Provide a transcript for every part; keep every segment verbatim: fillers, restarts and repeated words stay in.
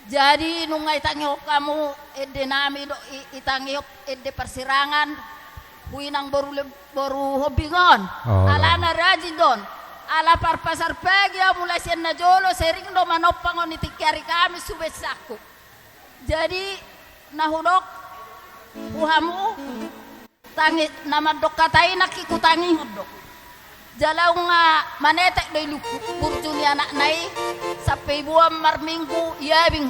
Jadi nunga itangihon hamu ende nami do, i-, itangihon ende parsirangan, hu inang boru le-, boru Hombing on. Oh, alana rajin do on. Ala parpasar pagi au mulai sian na jolo, sering do manompang on di tingki ari Kamis tu bangsangku. Jadi na hudok tu hamu, tangi-, na mandok hata i nangkin hutangihon do. Jala nunga manetek do ilungku burju ni anakna i, sampe iboan marminggu iabing.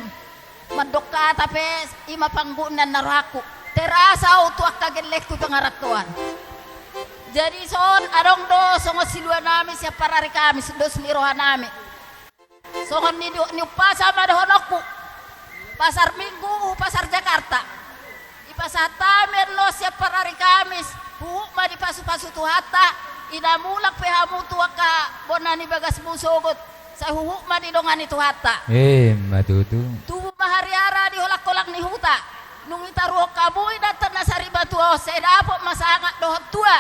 Mandok hata pe i ma pangguk ni anna rohangku. Terasa au tu angka gellengku i pangarantoan. Jadi son adong do songon silua nami sian parari Kamis, dos ni roha nami. Songon ni, ni umpasa ma dohononku. Pasar Minggu, pasar Jakarta. Ipasahat hami annon sian parari Kamis, huhut ma dipasupasu Tuhanta, i na mulak pe hamu tu angka bona ni bagasmu sogot, sai huhut ma didongani Tuhanta. Emma tutu. Tubu ma hariara di holangkolang ni huta. Nunga ditaruhon hamu inanta na sarimatua on, sai dapot ma sangap dohot tua.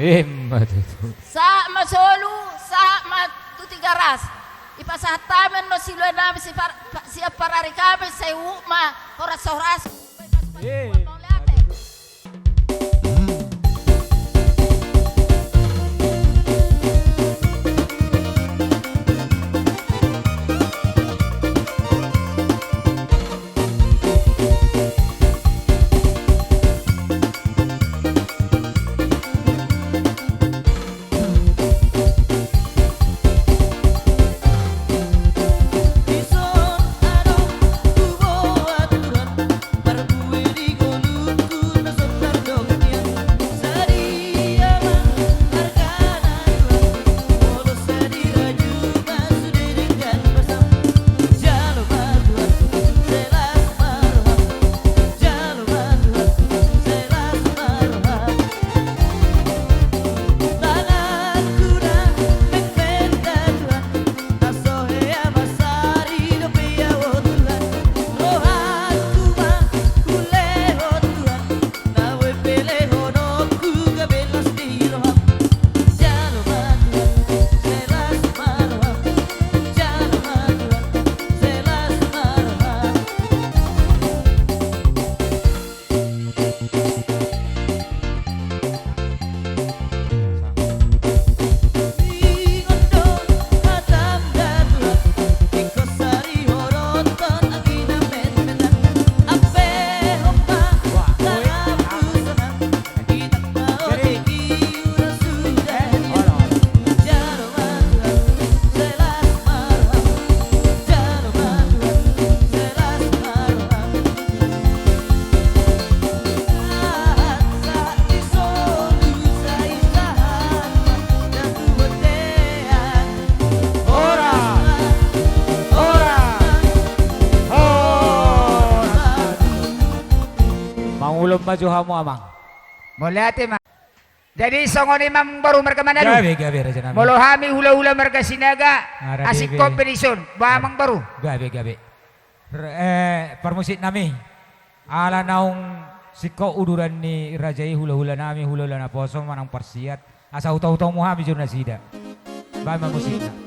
Emma tutu. Sahat ma solu, sahat ma tu Tigaras. Ipasahat hami annon silua nami si par-, pa-, sian parari Kamis, sai huhut ma horas-horas. Eh. Mauliate. Mangulon ma jo hamu, Amang. Mauliate ma. Jadi songon i, Amangboru, marga Manado. Gabe, gabe, raja nami. Molo hami hulahula marga Sinaga, ah, gabe, asing gabe. Kompetisi on, ba, Amangboru. Gabe, gabe. R-, eh, parmusik nami. Ala naung singkop uduran ni raja i, hulahula nami, hulahula naposo manang parsiat. Asa hutau-tau mu hami jo nasida. Baen ma musikna.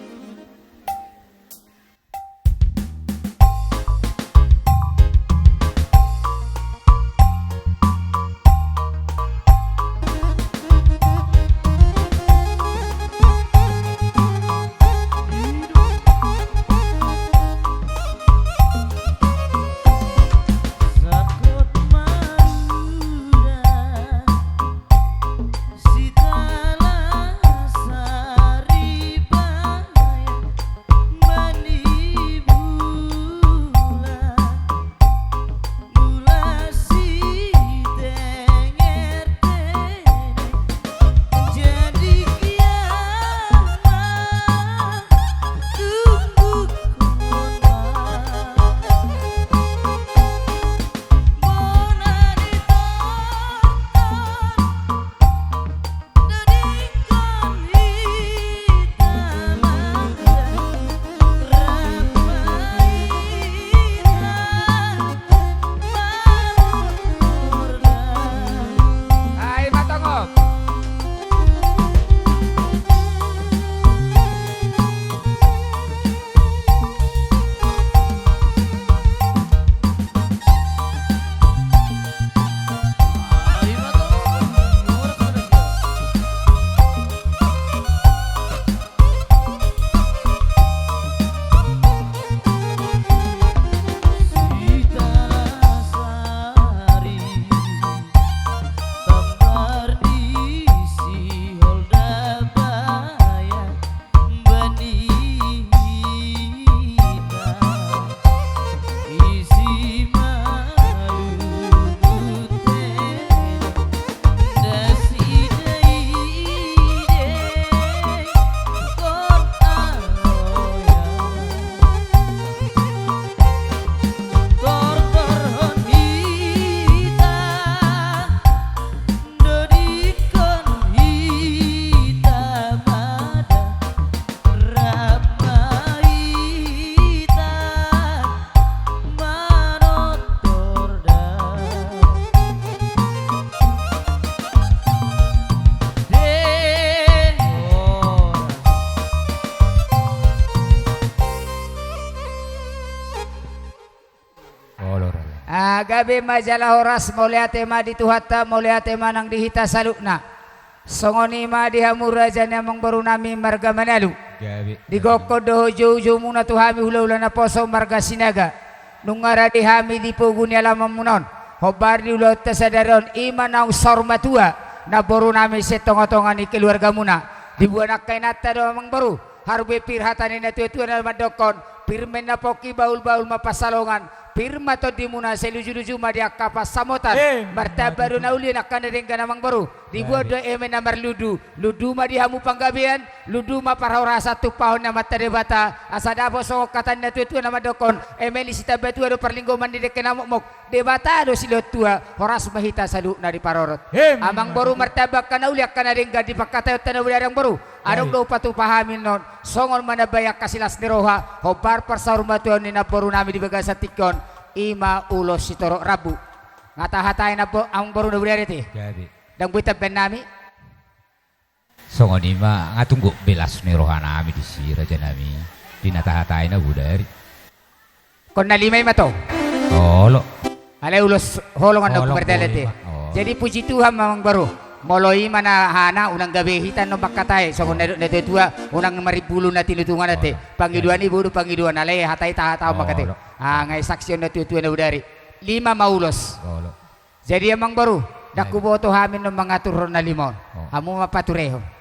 Ah, gabe ma jala horas, mauliate ma di Tuhanta, mauliate ma nang di hita saluhutna. Songon i ma di hamu raja ni amangboru nami marga Manalu. Gabe. Digokkon do hujoujoumuna tu hami hulahula naposo marga Sinaga. Nunga rade hami di pogu ni alamanmuna on. Hombar di ulaonta sadari on, i ma naung saur matua namboru nami sian tongatonga ni keluargamuna. Diboan angka inanta do amangboru. Haru be pir hata ni natuatua na mandokkon, pir ma inna pongki, bahulbahul ma pansalongan, pir ma tondimuna, sai lujuluju ma di angka pansamotan. Emma tutu. Martamba do na uli angka na denggan amangboru. Diboan do eme na marlundu, lundu ma di hamu panggabean, lundu ma parhorasan, tumpahon ni Amanta Debata, asa dapot songon hata ni natuatua na mandokkon, eme ni sitambatua do parlinggoman ni dengke na mokmok, Debata do silehon tua, horas ma hita saluhutna diparorot. Emma tutu. Amangboru, martamba angka na uli angka na denggan di pangkataionta na bodari amangboru. Adong do hupatupa hami annon, songon manambai angka silas ni roha, hombar parsaurmatuaon ni namboru nami di bagasan tingki on, i ma ulos sitorop rambu. Nga tahatai nambo-, amangboru na bodari ate. Gabe. Ndang boi tambaen nami. Songon i ma, nga tung gok be las ni roha nami disi raja nami. Di na tahatai na bodari. Ingkon na lima i ma tong. Olo. Alai ulos holong annon. Holong, mardalan ate. Olo. Jadi puji Tuhan ma amangboru. Molo i ma na hana, unang gabe hita annon mangkatai. Songon na nidok natuatua, unang marimbulu na tinutungan ate. Olo. Pangidoan i bodo pangidoan, alai hata i tahatahon ma ate. Olo. Ah, nga i saksi on natuatua na bodari. Lima ma ulos. Olo. Jadi amangboru, ndang huboto hami annon mangaturhon na lima on. Oh. Hamu ma paturehon.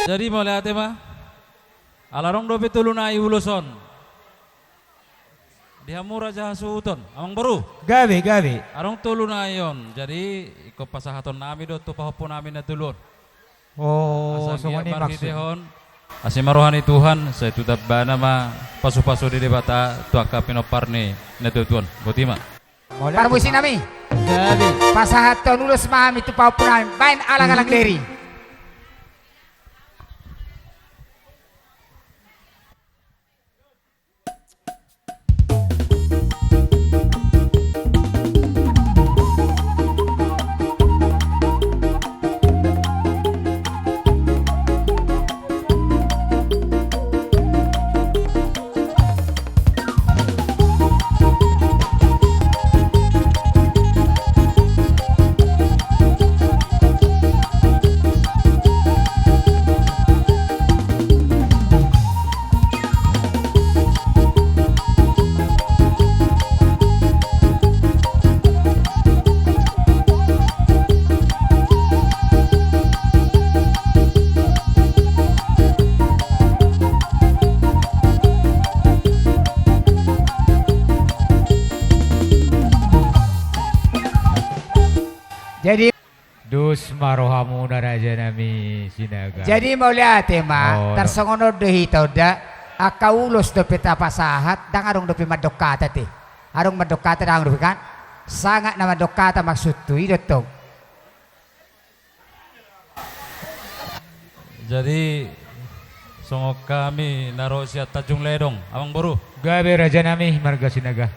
Jadi mauliate ma. Ala adong dope tolu nai ulos on. Di hamu raja hasuhuton, amangboru. Gabe, gabe. Adong tolu nai on. Jadi ingkon pasahatonnami do tu pahompunami na tolu on. O, asa songon i maksud. Asa ma roha ni Tuhan, sai tu tambana ma pasupasu ni Debata tu angka pinompar ni natuatua on. Boti ma. Parmusikanami. Gabe. Pasahathon ulos ma hami tu pahompunami, baen alang-alang deri. Jadi, dos ma rohamuna rajanami Sinaga. Jadi mauliate ma. Tarsongon on do hita, onda angka ulos dope tapasahat, ndang adong dope mandok hata te. Adong mandok hata, ndang adong dope kan? Sanga na mandok hata maksudhu, i do tong. Jadi songon hami na ro sian Tanjung Ledong, amangboru. Gabe rajanami marga Sinaga.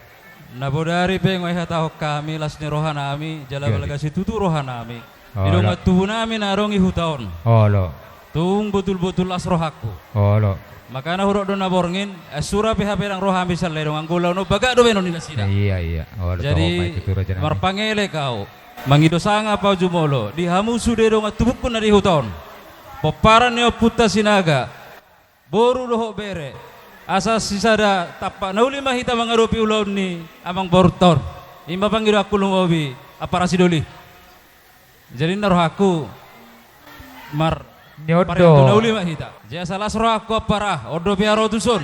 Na bodari pe nunga dihatahon hami las ni rohanami, jala balga situtu rohanami. Di dongan tubunami na adong di huta on. Olo. Tung botul-botul las rohangku. Olo. Makana hudok do na borngin, eh, sura pe hape ndang ro hami sian Ledong, anggo ulaon on bagak do baenon ni nasida. Iya, iya. Olo, jadi marpangelek ahu. Mangido sangap ahu jumolo di hamu sude dongan tubungku na di huta on, pomparan ni ompunta Sinaga, boru dohot bere, asa sisada tampak na uli ma hita mangadopi ulaon ni amangborunta on. I ma pangidoanku lumobi, ampara Sidoli. Jadi ninna rohangku, mar, pariantu na uli ma hita. Jadi asa las rohangku, ampara, on dope ro tuson.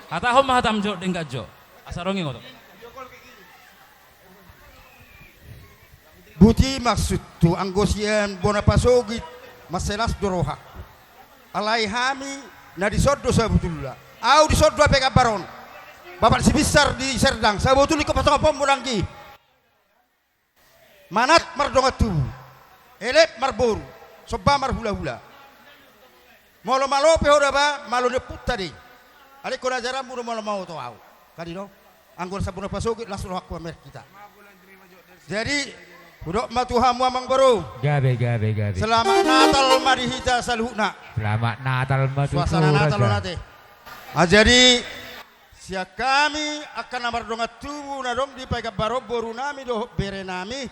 Hatahon ma hatam jo, denggan jo. Asa adong ingot. Boti maksudhu, anggo sian bona pasogit, mansai las do rohangku. Alai hami na dison do sabotulna. Ahu dison do hape gambar on. Bapak Sibinsar di Serdang, sabotul ingkon patongaponmu nanggi. Manat mardongan tubu, elep marboru, somba marhulahula. Molo malo pe ho da ba, malo ni ompunta do i. Alai ingkon ajaranmu do molo maoto ahu. Kan i do. Anggo na sambuna pasogit, las rohangku mamereng hita. Jadi hudok ma tu hamu, amangboru. Gabe, gabe, gabe. Selamat Natal ma di hita saluhutna. Selamat Natal ma tutu, suasana Natal on ate. Ah, jadi sian hami angka na mardongan tubu na adong di paekan baron, borunami dohot berenami,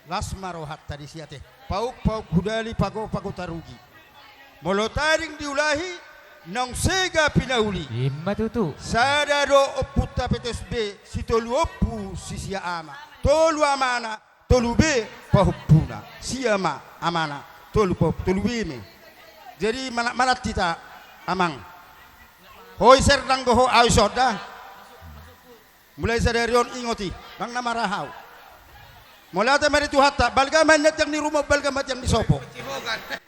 las ma rohanta disi ate. Pauk-pauk hudali, pago-pago tarugi. Molo tading diulahi, naung sega pinauli. I ma tutu. Sada do ompunta P T S B, sitolu ompu sisia ama. Tolu amana, tolu be pahompuna. Sia ma amana, tolu pahompu, tolu be ma i. Jadi manat-manat hita, amang. Ho i Serdang do ho, ahu i Sonda. Mulai sadari on ingot i, ndang na marahau. Mauliate ma di Tuhanta, balga ma nian tiang ni ruma, balga ma tiang ni sopo.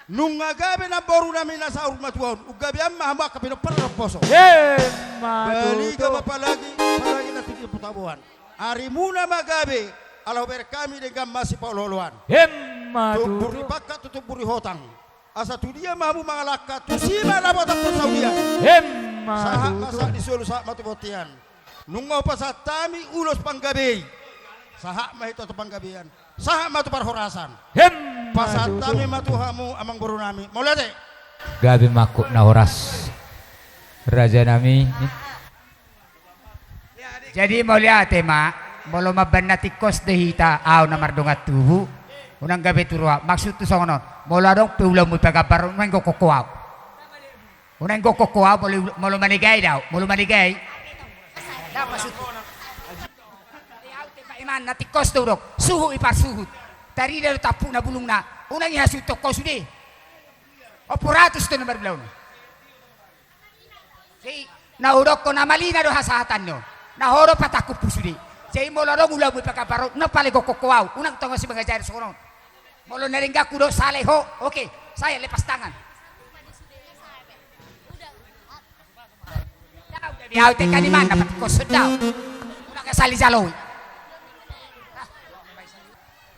Nunga gabe namborunami na saur matua on, unggabean ma hamu angka pinompar na poso. Emma tutu. Baliga ma apalagi, apalagi na tingki di Hutaboan. Arimuna ma gabe, ala hubereng hami denggan ma sipaolo-oloan. Emma tutu. Tumbur ni pangkat tu tumbur ni hotang. Asa tu dia ma hamu mangalangka, tusi ma dapotan parsaulian. Emma tutu. Sahat ma sahat ni solu, sahat ma tu bontean. Nunga hupasahat hami ulos panggabe i, sahat ma hita tu panggabean, sahat ma tu parhorasan. Emma tutu. Pasahat hami ma tu hamu, amangborunami. Mauliate. Gabe ma angkon na horas, rajanami. Jadi mauliate ma, molo mambaen na tingkos do hita, ahu na mardongan tubu, unang gabe tu roha, maksudhu songon on, molo adong pe ulaonmu i paekan baron, unang gokhon ho ahu. Unang gokhon ho ahu, molo, molo manegai do ahu, molo manegai. Ndang maksudhu. Iman na tingkos do hudok, suhut i parsuhut. Tarida do tampukna bulungna, unang i hasuhuthon ho sude. Ompung ratus do na marulaon. Jadi na hudokkon na malina do hasahatanna on. Na ho do patakku pusude. Jadi molo adong ulamu i pagambaron, na palegokkon ho au, unang tongon si mangajari songon on. Molo na denggan hudok sale ho, oke, saya lepas tangan. Au, au, tekan i ma na patikkoshon au. Unang sali jaloi.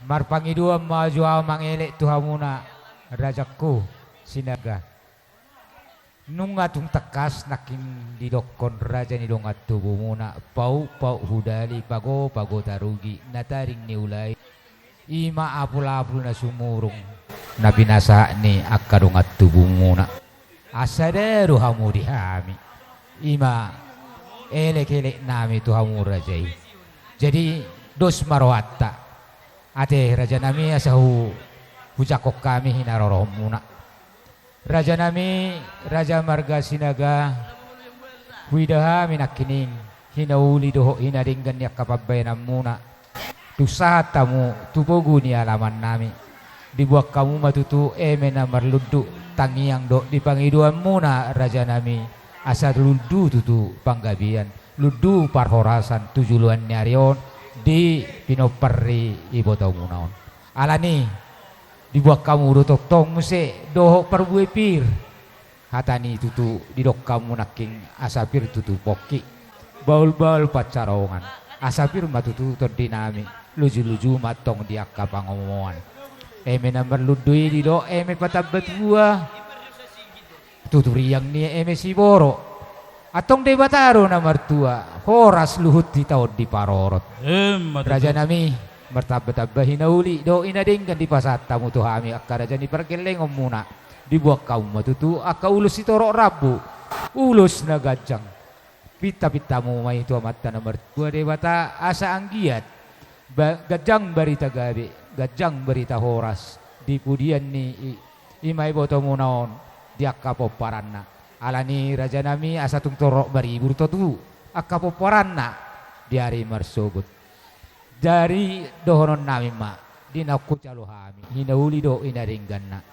Marpangidoan ma jo au mangelek tu hamuna, rajangku Sinaga. Nunga tung tangkas nangkin didokkon raja ni dongan tubumuna, pauk-pauk hudali, pago-pago tarugi, na tading niulai, i ma apul-apul na sumurung, na pinasahat ni angka dongan tubumuna. Asa da do hamu di hami. I ma elek-elek nami tu hamu raja i. Jadi dos ma rohanta. Ate raja nami, asa hu, hujangkon hami hinarorohonmuna. Raja nami, raja marga Sinaga, huida hami nangkining hinauli dohot hinadenggan ni angka pambahenanmuna. Dung sahat hamu tu pogu ni alaman nami, diboan hamu ma tutu eme na marlundu tangiang dohot di pangidoanmuna raja nami, asa lundu tutu panggabean, lundu parhorasan tu joloan ni ari on di pinompar ni ibotomuna on. Alani diboan hamu do tongtong muse dohot parbue pir. Hata ni tutu didok hamu nangkin asa pir tutu pongki, bahul-bahul pansarongan, asa pir ma tutu tondi nami, luju-luju ma antong di angka pangomoan. Eme na marlundu i didok eme patamba tua, tutu riang ni eme siboro. Antong Debata do na martua, horas luhut hita on diparorot. Emma tutu. Raja nami, martamba-tamba hinauli dohot hinadenggan dipasahat hamu tu hami angka raja ni pargellengonmuna. Diboan hamu ma tutu angka ulos sitorop rambu, ulos na ganjang. Pinta-pinta hamu ma i tu Amanta na martua Debata asa anggiat ba-, ganjang barita gabe, ganjang barita horas di pudian ni i, i ma ibotomuna on di angka pomparanna. Alani raja nami asa tung torop maribur tutu angka pomparanna di ari marsogot. Jadi dohonon nami ma di naung hujalo hami, hinauli dohot hinadengganna.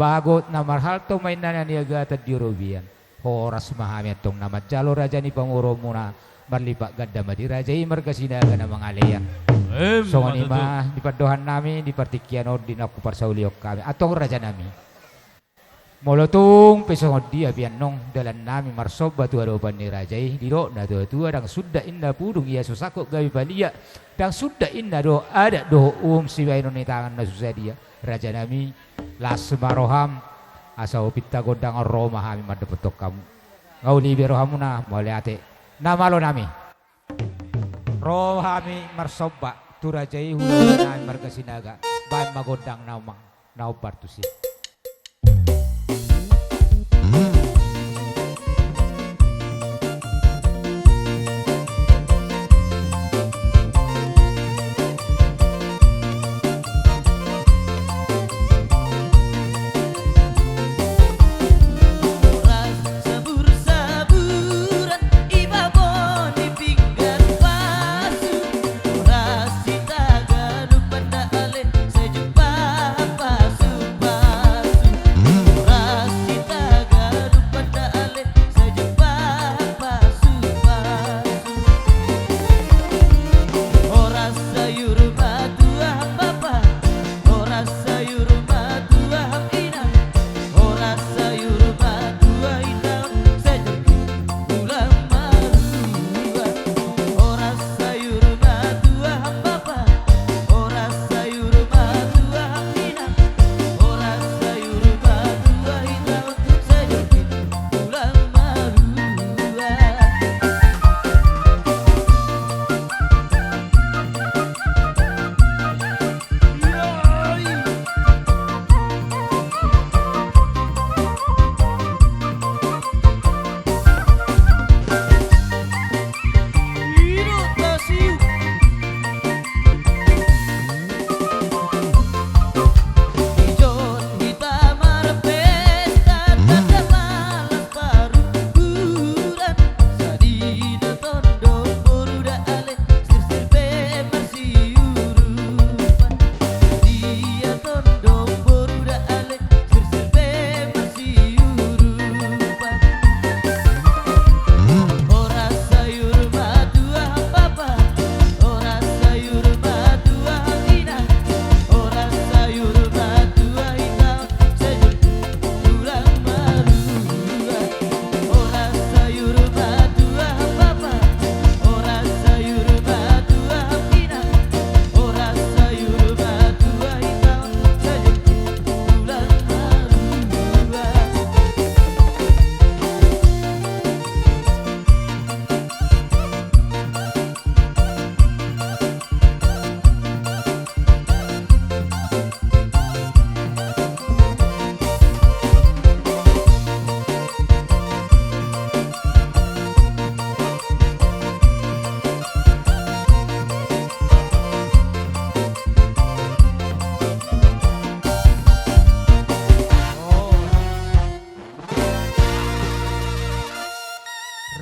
Bagot na marhalto ma inna na niagatan di robean. Horas ma hami antong na manjalo raja ni pamoruonmuna, marlipat ganda ma di raja i marga Sinaga na mangalean. Emma tutu. Songon i ma di pandohan nami di partingkian on di naung huparsaulihon hami. Antong raja nami, molo tung pe songon dia pe annon dalan nami marsomba tu adopan ni raja i, didok na tua-tua, ndang sundat inna pudung ia so sangkot gabe palia, ndang sundat inna dohot adat dohot uhum sibahenon ni tangan na so sadia. Raja nami, las ma roham, asa pinta gondang on ro ma hami mandapothon hamu. Nga uli be rohamuna, mauliate. Na malo nami. Ro hami marsomba tu raja i, hulahula nami marga Sinaga. Baen ma gondang na umang, na umbar tusi.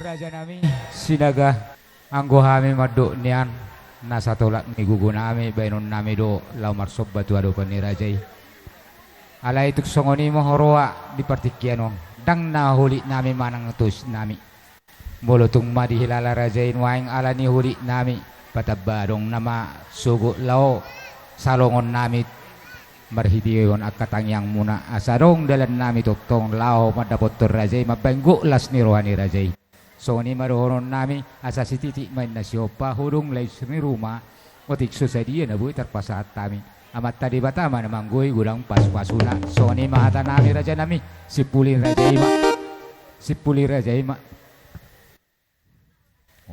Raja nami Sinaga, anggo hami mandok nian, na satolap ni gogo nami, baenon nami do laho marsomba tu adopan ni raja i. Alai tung songon i ma huroha di partingkian on, ndang na holit nami manang tois nami. Molo tung ma dihilala raja i nuaeng ala ni holit nami, patamba adong nama sogot laho salongon nami marhitehon angka tangiang muna, asa adong dalan nami tongtong laho mandapothon raja i mambaen gok las ni roha ni raja i. Songon i ma dohonon nami, asa sititi ma inna sihompa, hodong lais ni ruma, otik so sadia na boi tarpasahat hami. Amanta Debata ma na manggohi godang pasupasuna. Songon i ma hata nami raja nami. Simpul ni raja i ma. Simpul ni raja i ma.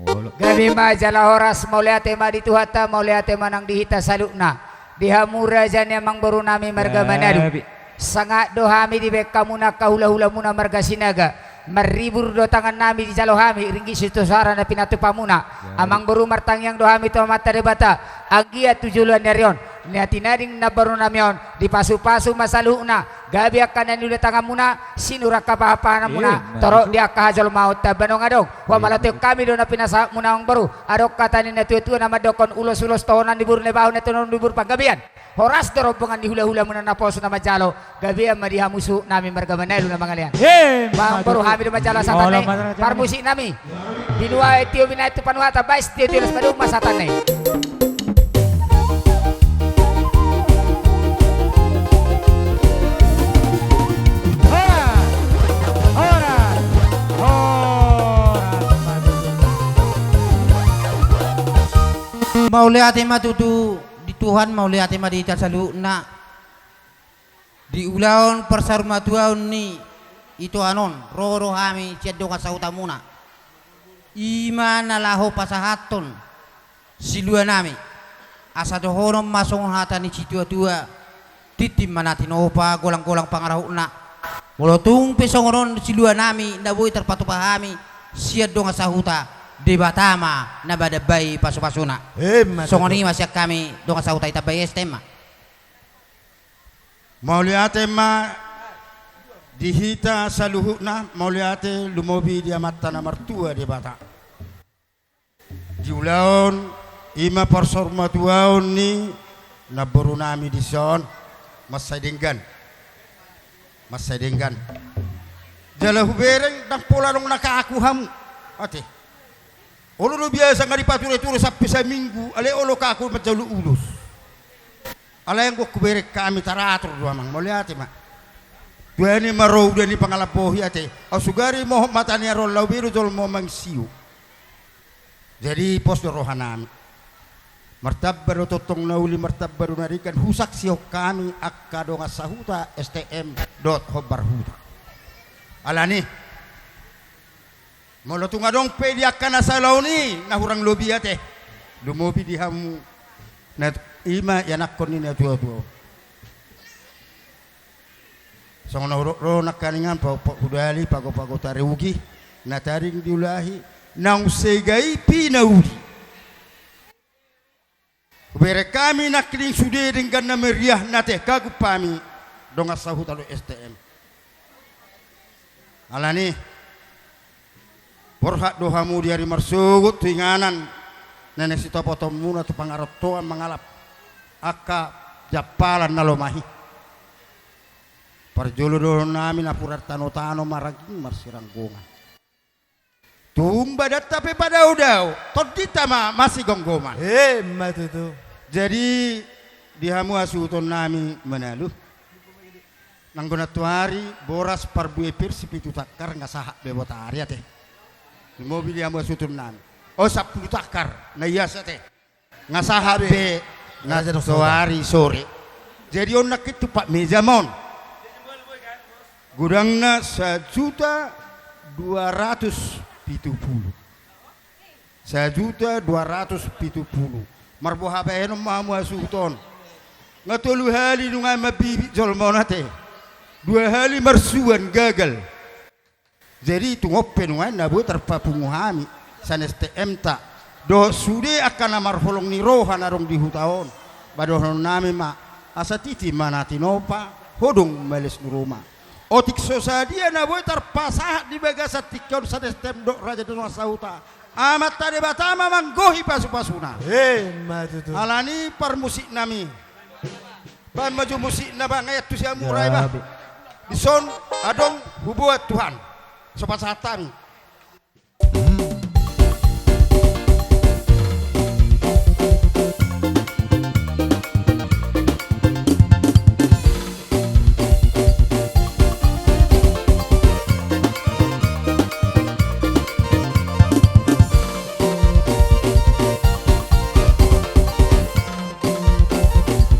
Olo. Gabe ma jala horas, mauliate ma di Tuhanta, mauliate ma nang di hita saluhutna. Di hamu raja ni amangboru nami marga Manado. Gabe. Sangap do hami dibaen hamuna angka hulahula muna marga Sinaga. Maribur do tangan nami dijalo hami ringgit sitio soara na pinatupa muna. Gabe. Amangboru, martangiang do hami tu Amanta Debata, anggiat tu joloan ni ari on, na tinading namboru nami on, dipasupasu ma saluhutna. Gabe angka na niula tangan muna, sinur angka pahanpahanan muna, eh, torop di angka hajolmaon tamba nunga adong. Huamalatohon hami do na pinasahat muna amangboru. Adong hata ni natuatua na mandokkon, ulosulos tohonan ni boru na ibahen, na tohonan ni boru panggabean. Horas do rombongan ni hulahula muna na pos na manjalo. Gabean ma di hamu suhut nami marga Manado na mangalean. He, amangboru, hami do manjalo sahatna. Olo, i ma sahatna. Parmusik nami. Di luat tio binaen tu panuhatan, baen tio tio las, madung ma sahatna i. Horas, horas, horas. Mauliate ma tutu di Tuhan, mauliate ma di hita saluhutna. Di ulaon parsarumatuaon ni itoan on, ro do hami sian dongan sahuta muna. I ma na laho pasahathon silua nami. Asa dohonon ma songon hata ni situatua: Tintin ma na tinopa, golanggolang pangarahutna. Molo tung pe songon on silua nami na boi tarpatupa hami sian dongan sahuta, Debata ma na madambai pasupasuna. Emma tutu. Songon i ma sian hami dongan sahuta, ditambai S T M ma. Mauliate ma di hita saluhutna, mauliate lumobi di Amanta na martua Debata. Di ulaon i ma parsarumatuaon ni namboru nami dison, mansai denggan. Mansai denggan. Jala hubereng ndang pola adong na kaku hamu. Ate. Olo do biasa nga dipatureture sampe saminggu, alai olo kaku manjalo ulos. Alai anggo hubereng hami taratur do amang, mauliate ma. Tuani ma ro uda ni pangalambohi ate. Au sugari mohop mata ni aron, laho be do jolma mangisiu. Jadi pos do roha nami. Martamba do tongtong na uli, martamba do na denggan, husaksihon hami angka dongan sahuta S T M dohot hombar huta. Alani. Molo tung adong pe di angka na salaon i na hurang lobi ate, lumobi di hamu na, i ma ianakhon ni natuatua. Songon na hudok do nangkaningan, pahophop hudali, pagopago tariugi, na tading diulahi, naung sega i pinauli. Hubereng hami nangkining sude denggan na meriah na tehka gumpami dongan sahuta dohot S T M. Alani, borhat do hamu di ari marsogot tu inganan na naeng sitopotonmuna tu pangarantoan mangalap angka jampalan na lomak i. Parjolo dohonon nami napuran tanotano maranggi marsiranggongan. Tung badanta pe padaodao, tondinta ma masigomgoman. Emma tutu. Jadi, di hamu hasuhuton nami Manalu, nanggo nantoari boras parbue persi pitu tangkar nga sahat be botari ate. Lumobi di hamu hasuhuton nami. O, sampulu tangkar na ias ate. Nga sahat be nantoari sore. Jadi on nangkin tumpak meja ma on. Godangna sajuta dua ratus pitu pulu. Sajuta dua ratus pitu pulu. Marboha bahenon ma hamu hasuhuton. Nga tolu hali nunga mambibit jolma on ate. Dua hali marsuan gagal. Jadi tung on pe nuaeng na boi tarpapungu hami sian S T M-ta dohot sude angka na marholong ni roha na adong di huta on. Ba dohonon nami ma, asa tintin ma na tinopa, hodong ma lais ni ruma. Otik so sadia na boi tarpasahat di bagasan tingki on, Sanesti Dok Raja Dongan Sahuta, Amanta Debata ma manggohi pasupasuna. Emma tutu. Alani parmusiknami. Baen ma jo musikna, ba, nga iantusi hamu ra iba. Gabe. Dison adong huboan Tuhan. So pasahat hami.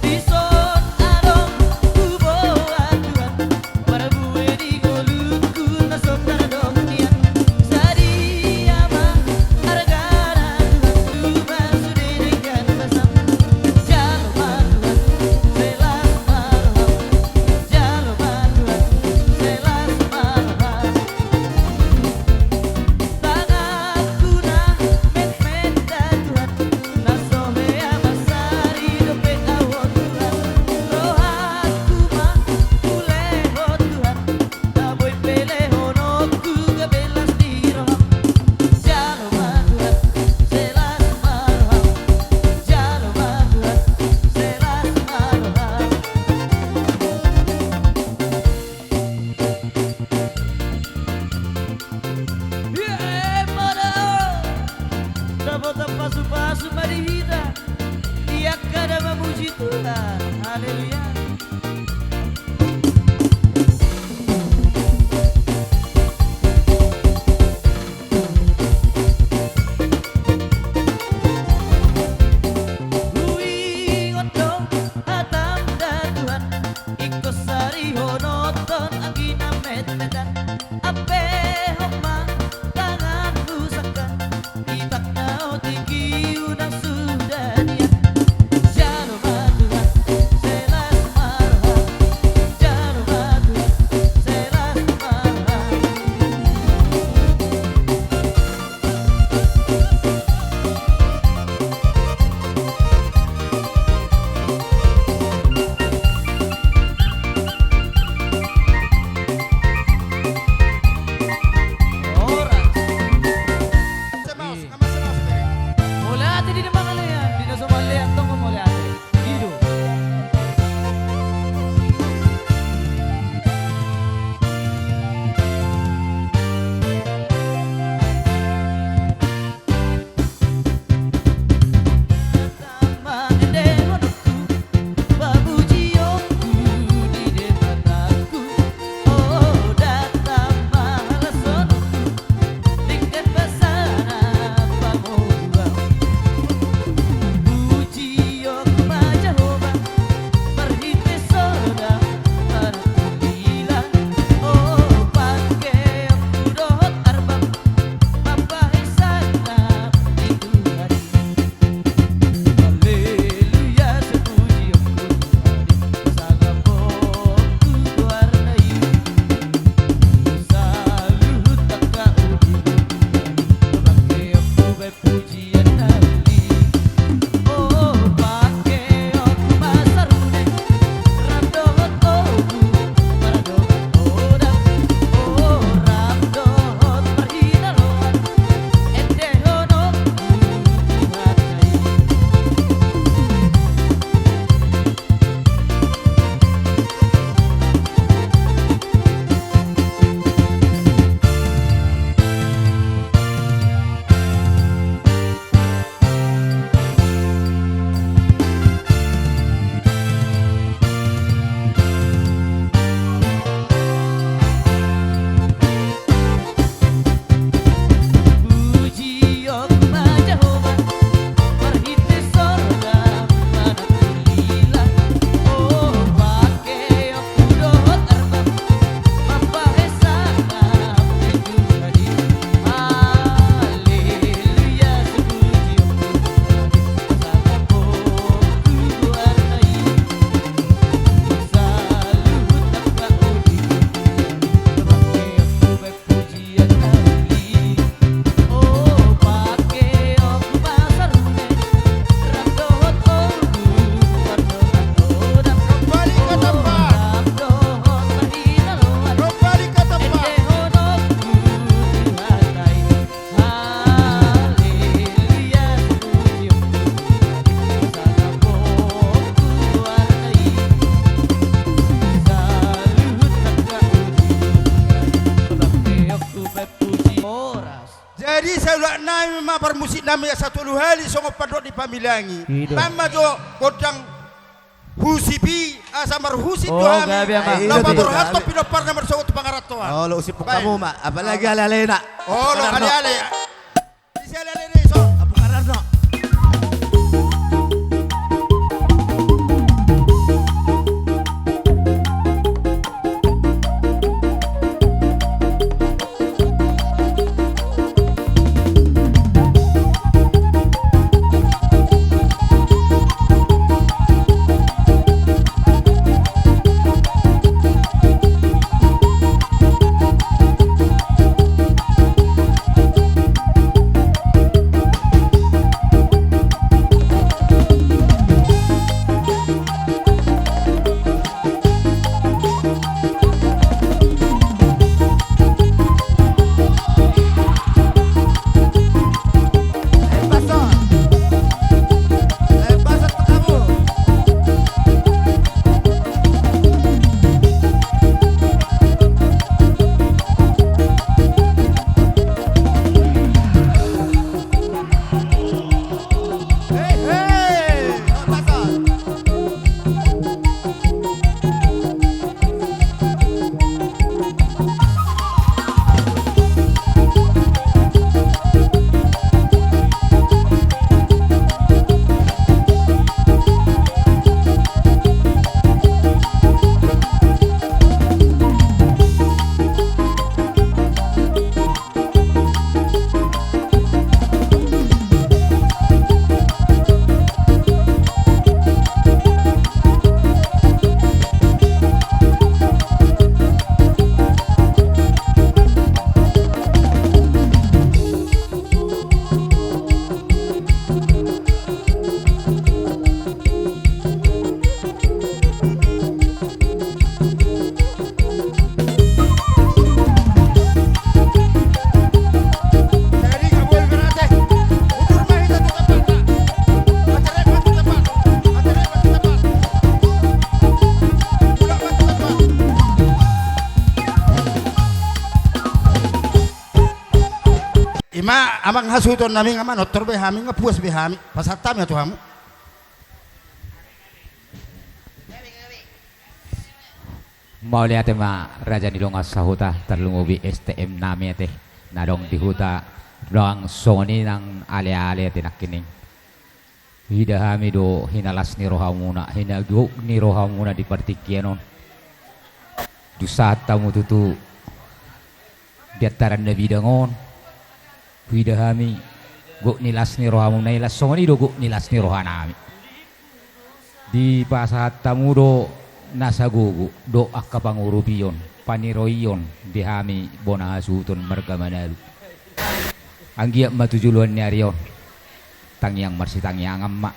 Dison adong huboan Tuhan, marbue di ngolungku na so tardok nian. Hami ma parmusik nami asa tolu hali songon pandok ni Pamilangi. Ido. Baen ma jo gondang husip i asa marhusip do hami. Gabe ma. Laho paborhathon pinomparna marsogot tu pangarantoan. Olo, husip hamu ma, apalagi ale-alena. Olo, ale-ale. Ise ale-ale ni son? Apu Karno. Ima amang hasuhuton nami, nga manortor be hami, nga puas be hami. Pasahat hami ma tu hamu. Mauliate ma raja ni dongan sahuta, tarlumobi S T M nami ate, na adong di huta, ndang songon i nang ale-ale ate nangkining. Huida hami do hinalas ni rohamuna, hinagok ni rohamuna di partingkian on. Dung sahat hamu tutu di antaran na bidang on, huida hami gok ni las ni rohamuna i, las songon i do gok ni las ni rohanami. Dipasahat hamu do nasa gogo dohot angka pangurupion, paniroion di hami bona hasuhuton marga Manalu. Anggiat ma tu joloan ni ari on tangiang marsitangiangan ma,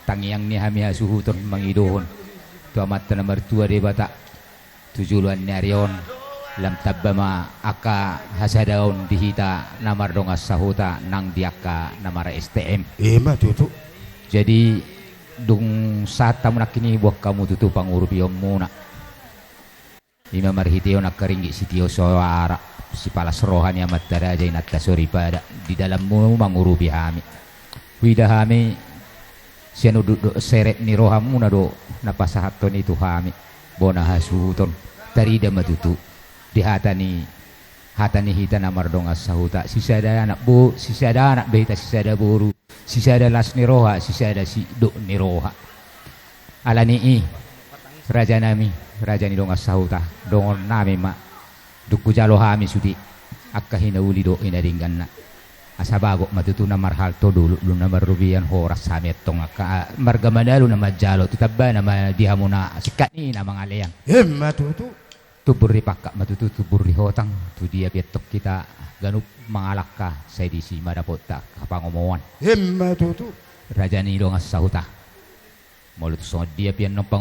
tangiang ni hami hasuhuton mangidohon tu Amanta na martua Debata. Tu joloan ni ari on, lam tamba ma angka hasadaon di hita na mardongan sahuta nang di angka na mar-S T M. Ima tutu. Jadi, dung sahat hamu nangkin i, boan hamu tutu pangurupionmuna. Ima marhiteon angka ringgit sitio soara, sipalas roha ni amanta raja inanta soripada, di dalanmu mangurupi hami. Huida hami sian udut dohot serep ni rohamuna do na pasahathon i tu hami bona hasuhuton. Tarida ma tutu di hata ni, hata ni hita na mardongan sahuta, sisada anak bo-, sisada anak be hita, sisada boru, sisada las ni roha, sisada sidok ni roha. Alani i, rajanami, raja ni dongan sahuta, donganonnami ma. Dung hujalo hami sude angka hinauli dohot hinadengganna, asa bagot ma tutu na marhalto dolok, dung na marrobean horas hami antong angka marga Manalu na manjalo, tu tambana ma di hamuna singkat ni na mangalean. Ima tutu. Tumbur ni pangkat ma tutu tumbur ni hotang, tu dia pe antong hita ganup mangalangka, sai disi ma dapotta angka pangomoan. Ima tutu. Raja ni dongan sahuta. Molo tu songon dia pe annon pango-